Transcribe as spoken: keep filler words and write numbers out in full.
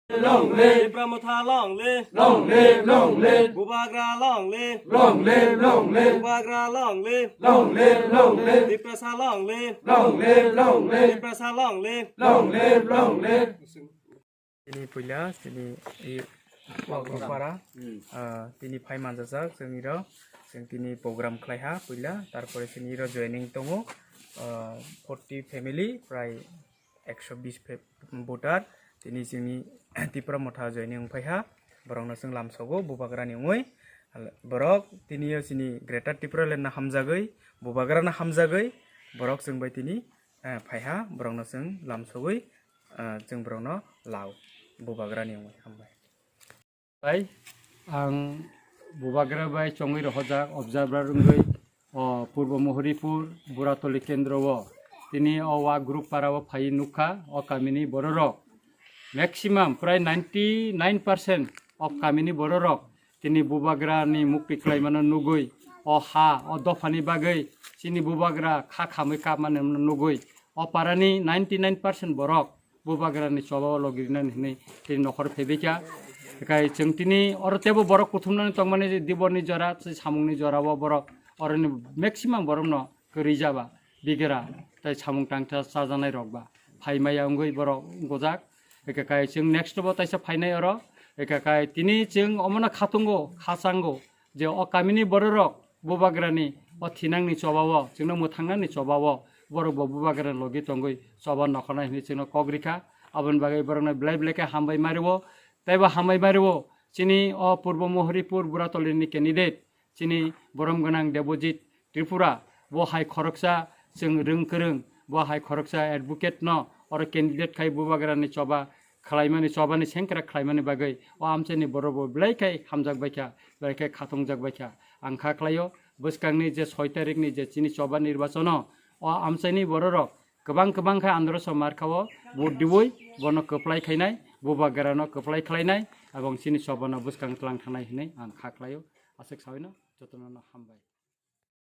Long live! Tipra Motha long live! Long live, long live! Bubagra long live! Long live, long live! Bubagra long live! Long live, long live! Tiprasa long live! Long live, long live! Tiprasa long live! Long live, long live! Tini puila, tini i Wagrupara, ah, tini phai manjajak, chwng iro, chwng tini program khlaiha puila, tarpore chini iro joining tongo, ah, forty family, prai ekso bis phe-, voter, tini chini Tipra Motha joining wngphaiha, borokno chwng lamsogo, Bubagrani wngwi, borok tini o chini Greater Tipraland no hamjagwi, Bubagrano hamjagwi, borok chwng bai tini, eh, phaiha, borokno chwng lamsogwi, ah, chwng borokno lao, Bubagrani wngwi hambai. Bai, ang Bubagra bai chongwi rohorjak observer wngwi o Purbo Mohoripur Buratoli kendro o tini o Wagrupara o phai nukha o kamini bororok maximum prai ninety nine percent of kamini bororok tini Bubagrani mukti khlaimano nugwi o ha o dophani bagwi chini Bubagra kha khamwi kapmani nugwi o parani ninety nine percent borok Bubagrani choba o logi rinani hinwi tini nokhor phaibaikha. Kai chwng tini oro teibo borok kuthumnani tongmani je Diborni jora, tei samungni jora o borok oroni maximum borokno kwrwi jaba, bigra tei samung tangsa chajaknai rok ba phai maya wngwi borok gojak. Eka kai chwng next bo taisa phainai oro. Eka kai tini chwng omono khatungo, khachango, je o kamini bororok Bubagrani o thinangni choba o, chwngno mwthangnani choba o, borok bo Bubagrani logi tongwi choba nokharnai hinwi chwngno kok rikha. Aboni bagwi borokno belai belai khe hambai mario, teibo hambai mario chini o Purbo Mohoripur Buratolini candidate chini borom gwnang Debojit Tripura, bo hai khoroksa chwng rwng kwrwng, bo hai khoroksa advocate no oro candidate khai Bubagrani choba khlaimani, chobani sengkrak khlaimani bagwi o amchaini borok bo belai khai hamjak baikha, belai khai khatungjak baikha. Ang kha khlaio, bwskangni je soi tarikni je chini choba nirbachono o amchaini bororok kwbang kwbang khe androso markha o vote diwi bono kwplai khainai, Bubagrano kwplai khlainai, abong chini chobano bwskang tlang thangnai hinwi ang kha khlaio. Aswk sawino jotono no hambai.